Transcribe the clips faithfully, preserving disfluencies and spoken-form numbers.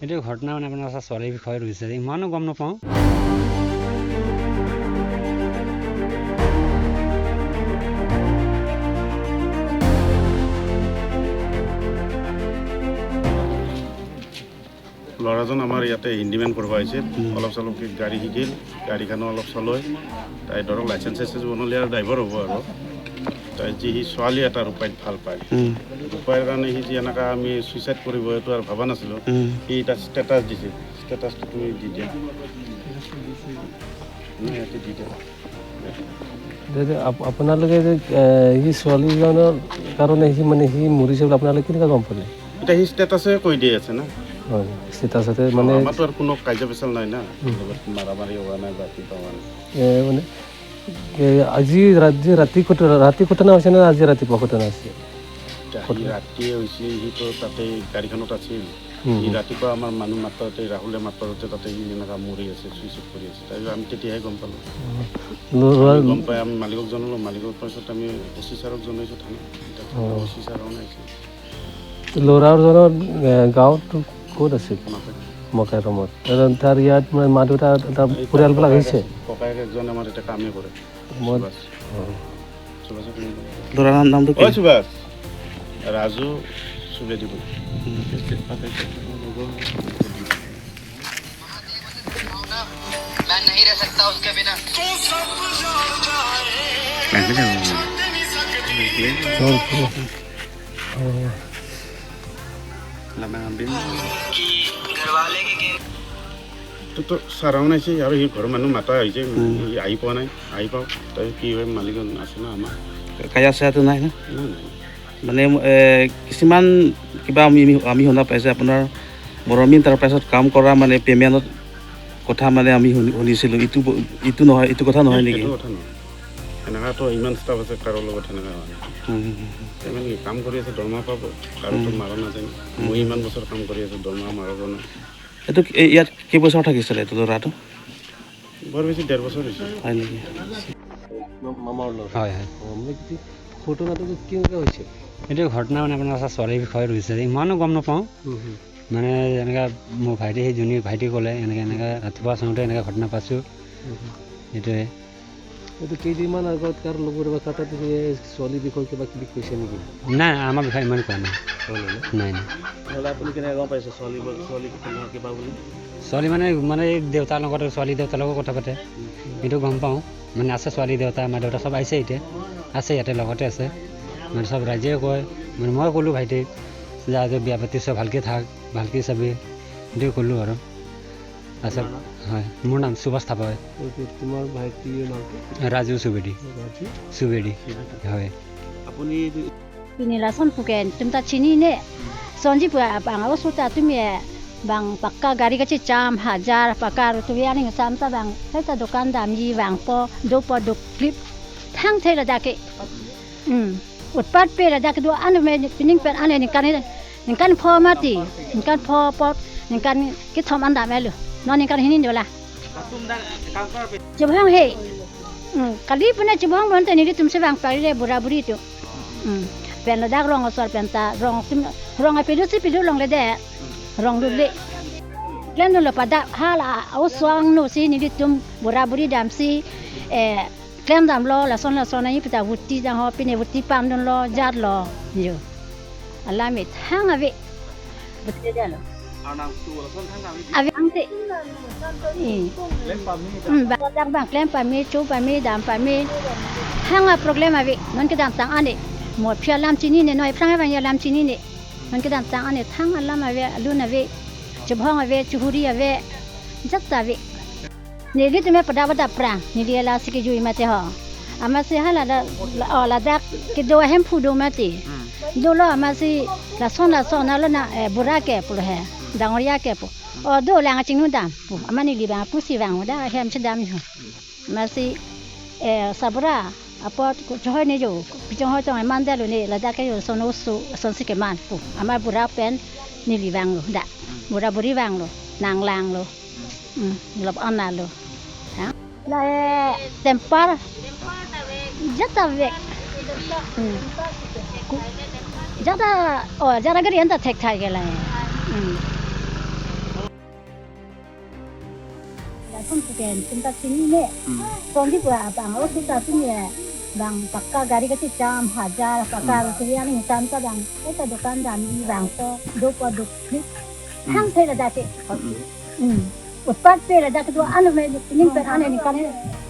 এইটো ঘটনা মানে আপোনাৰ ছোৱালীৰ বিষয়ে হৈছে, ইমানো গম নাপাওঁ। ল'ৰাজন আমাৰ ইয়াতে হেণ্ডিমেন কৰিব আহিছিল। উম। অলপ চলপ গাড়ী শিকিল, গাড়ীখনো অলপ চলাই। তাই ধৰক লাইচেন্স চাইচেন্স বনালে আৰু ড্ৰাইভাৰ হ'ব আৰু। তাই যি সি ছোৱালী এটা ৰূপাইত ভাল পায়। উম। ৰূপাইৰ কাৰণে সি যি এনেকা আমি ছুইচাইড কৰিব এইটো আৰু ভবা নাছিলোঁ। উম। সি এটা ষ্টেটাছ দিছে, ষ্টেটাছটো তুমি দি দিয়া। নাই, ইয়াতে দি দিয়া। দাদা, আপ-, আপোনালোকে যে, এ, সি ছোৱালীজনৰ কাৰণে সি মানে সি মৰিছে বুলি আপোনালোকে কেনেকুৱা গম পালে? এতিয়া সি ষ্টেটাছে কৈ দি আছে না। হয়, ষ্টেটাছতে মানে আমাৰতো আৰু কোনো কাজিয়া পেচাল নাই না। উম। মাৰামাৰি হোৱা নাই বা কিবা হোৱা নাই। এ, মানে, এ, আজি ৰা-, আজি ৰাতি ঘটনা, ৰাতি ঘটনা হৈছে নে আজি ৰাতিপুৱা ঘটনা হৈছে? এতিয়া সি ৰাতিয়ে হৈছে, সিতো তাতে গাড়ীখনত আছিল। উম, সি উম। ৰাতিপুৱা আমাৰ মানুহ মাত্ৰতে, ৰাহুলে মাত্ৰতে তাতে সি এনেকুৱা মৰি আছে, ছুইচাইড কৰি আছে। তাৰপিছত আমি তেতিয়াহে গম পালোঁ। উম। ল'ৰা আমি গম পাই আমি মালিকক জনালোঁ, মালিকৰ পাছত আমি অ চি ছাৰক জনাইছোঁ থানাত। এতিয়া অ। অ চি ছাৰ আহিছে। ল'ৰাজনৰ, এ, গাঁৱটো ক'ত আছিল? মকাই। মকাইৰমত। আৰু তাৰ ইয়াত মানে মা দেউতা, তাৰ এই তাৰ পৰিয়ালবিলাক ককায়েক আহিছে? আছে, ককায়েক এজন আমাৰ ইয়াতে কামেই কৰে। মই সুভাষ। অ। সুভাষে কাম কৰে। ল'ৰাৰ নামটো কি? অ, সুভাষ। ৰাজু সুবেদী বুলি। উম। এইটোতো চাৰাও নাইছে আৰু সি ঘৰৰ মানুহ মাতা হৈছে, উম। সি আহি পোৱা নাই, আহি পাওক। তই কি হয়, মালিক আছে না আমাৰ? কাজিয়া চাজিয়াটো নাই না? নাই, নাই। মানে, এ, কিছুমান কিবা আমি, আমি, আমি শুনা পাইছে আপোনাৰ মৰমী এণ্টাৰপ্ৰাইজত কাম কৰা মানে পে'মেণ্টৰ কথা মানে আমি শুনি-, শুনিছিলোঁ। ইটো ব-, ইটো নহয়, ইটো কথা নহয় নেকি? সেইটো কথা নহয়। এনেকুৱাতো ইমান ষ্টাফ আছে, কাৰো লগত সেনেকুৱা হোৱা নাই। হুম, হুম, হুম, হুম। তাৰমানে কি, কাম কৰি আছে, দৰমহা পাব, কাৰোতো হুম। মাৰা নাযায়। হুম। মই ইমান বছৰ কাম কৰি আছোঁ, দৰমহা মাৰা যোৱা নাই। এইটো কি-, এই ইয়াত কেইবছৰ থাকিছিলে এইটো ল'ৰাটো? বৰ বেছি ডেৰ বছৰ হৈছে। হয় নেকি? মা-, মামাৰ ল'ৰা? হয়, হয়। অ, মানে কি, ঘটনাটো কেনেকুৱা হৈছে? এইটো ঘটনা মানে আপোনাৰ ছোৱালীৰ বিষয়ে হৈছে, ইমানো গম নাপাওঁ। হুম, হুম। মানে এনেকা মোৰ ভাইটি, সেই যোনী ভাইটি ক'লে, এনেকে, এনেকে ৰাতিপুৱা চাওঁতে এনেকে ঘটনা পাইছোঁ। হুম, হুম। সেইটোৱে। এইটো কেইদিনমান আগত কাৰ লগৰ বা কাটাত তুমি এই ছোৱালীৰ বিষয়ে কিবা কিবি কৈছে নেকি? নাই, আমাৰ বিষয়ে ইমান কোৱা নাই। কোৱা নাই ন? নাই, নাই। নহ'লে আপুনি কেনেকে গম পাইছে ছোৱালী ব-, ছোৱালী কিবা, কিবা বুলি? ছোৱালী মানে, মানে এই দেউতাৰ লগত, ছোৱালী দেউতাৰ লগত কথা পাতে। হুম। সেইটো গম পাওঁ। মানে আছে ছোৱালী দেউতা, আমাৰ দেউতা চব আহিছে এতিয়া। আছে ইয়াতে লগতে আছে। মানে চব ৰাইজে কয়, মানে মই ক'লোঁ ভাইটিক, "যা, যা, বিয়া পাতিছ, ভালকে থাক।" ভালকে চাবি, এইটোৱে ক'লোঁ আৰু। আচ্ছা, তোমাৰ নাম? হয়, মোৰ নাম সুভাষ থাপা হয়। এইটো তোমাৰ ভাইটিৰ নামটো? ৰাজু সুবেদী। ৰাজু? সুবেদী। সুবেদী। হয়। আপুনি এইটো Pini lason puke netum ta chinine. Sonji pu abang awas ta tumi, bang pakka gari kachecham hajar pakka rutu aning cham ta bang. Hai ta dukan damji vangpo, dopo, doklip. Thangthai ladak ke. Hmm. Utpat pe ladak do anu me pining pen anu ningkan, ningkan pho mati, ningkan pho apot, ningkan kethom an dam-etlo. Non ningkan hini dola. Chevang he. Hmm, kali puna chevang bonta nelitum si vang pari le bura buri atum. Hmm. Pen ladak rong asor pen ta rong atum, rong apilo si pilo longle de. Rong dule. Klemdunlo pada hala a-osomar no si nelitum bura buri damsi, eh, klem damlo, lason lason ahi pita vuti dang ho, pine vuti pamdunlo, jarlo, jo. Alam me thang ave. Vuti dalo. Ave angte. Eh. Hmm, ba-, bang, bang, klem pame, cho pame, dam pame. Thang a-problem ave, non kedamtang an-e. Mo aphi alam chinine, noi aphrang abang alam chinine. Non kedamtang an-e, thang alam ave, alun ave, chevang ave, chehuri ave, jat ta ave. Nelitum me pada pada aphrang, neli lasi kejui mati ho. Amatsi hala la, la, oh, ladak kedo ahemphu do mati. Hmm. Dolo amatsi lason lason alo na, eh, bura ke pulo he, dangoriya ke pu. Oh, dolang achingnu dam pu. Amat neli bang pusi vang da hem chedam ho. Amatsi, eh, sabura apot ku chohoi ne jo, ku chohoi tong mandalo ne ladak ke jo son oso, sonsi keman pu. Amat bura pen neli vanglo da. Bura buri vanglo, nanglang lo. Hmm, lop an-etlo. Ha? La, eh, temper. Jat ta ave. Hmm. Ku-, jat ta, oh, jat ta gari anta thekthai ke la. Hmm. Pen, pen ta chini ne. Hmm. Songdi pura abang, o suta chini e. Bang pakka gari kachecham, hajar, pakka Hmm. rupia ni tam ta bang. Eta dukan dam ni bang to, do po do. Hmm. Hang thela dati. Hmm. Hmm. Utpat pe ladak do anu me, ning pen ane ningkan,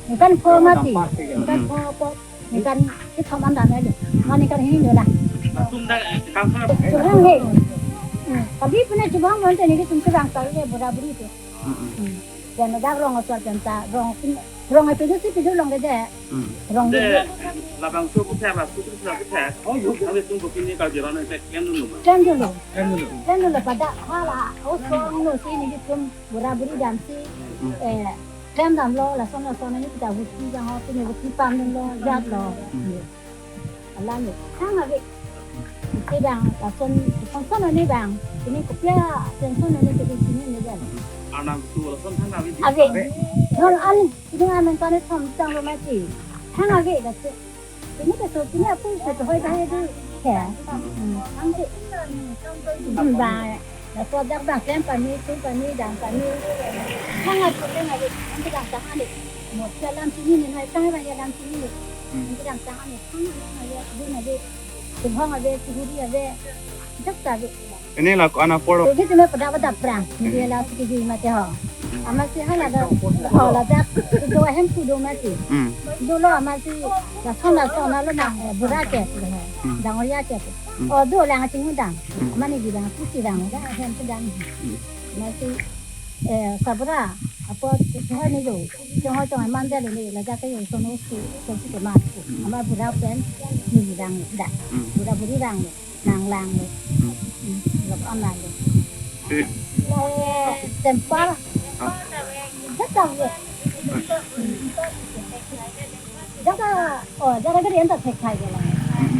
ningkan pho mati. Ningkan pho po, ningkan kethom an dam le. Ma ningkan hini do la. Tum da kam sa. Chubang he. Hmm. Kali puna chubang non te nelitum chubang kali le bura buri tu. Hmm. Pen ladak rong asar pen ta rong pin, rong itu si pidu long de. Hmm. Rong de. Labangso kuthe, laso kuthe, kuthe. Oh, yo. Kami tum ko pini kal jiran ne klem dulu. Klem dulu. Klem dulu. Klem dulu pada hala, o song no si nelitum bura buri dam si, Hmm. eh, klem damlo, lason lason ni kita bukti jang ho, pini bukti pam damlo, jatlo. Hmm. Alam ni, hang ave. Isi bang, lason, lason son ni bang. Ini kopi-a, lason son ni kita sini ni bang. Anam tu lason hang ave. Ave. Non an, ini an kan thom chang lo mati. Hang ave, lason. Ini ke so, ini apa so, hoi bahai di. Ya. Hmm, hang ave. Hmm, bang. Laso dak bang klem pame, tum pame, dam pame. Hang ave, hang ave. Hang kedam tang ani. Mo si alam sini ni, noi tang bang alam sini ni. Hmm. Hang kedam tang ani. Hang ave, hang ave, dun ave. Chubong ave, chihuri ave. Jak ta ave. Ini la ko-an apor? Jadi tu me pada pada prang. Jadi la si kiji mate ho. Amat si hala da. Ho ladak. Tu ahem tu do mati. Hmm. Dolo amat si lason lason lo nang, eh, bura ke tu ho. Hmm. Dang oya ke tu. Hmm. O do lang chingudang. Hmm. Amat ni bilang pusi dang da hem tu dang. Hmm. Amat si, eh, sabura. Apo tu ho ni do. Chong ho chong amat da ni ladak ke yo sono si, sono si kemas. Hmm. Amat bura pen ni dang da. Hmm. Bura buri dang. Nang lang lo. Hmm. Hmm, lok on lang lo. Eh. Eh, tempal. Ah. Jaka ye. Jaka, oh, jaka gari anta thek khai gela. Hmm.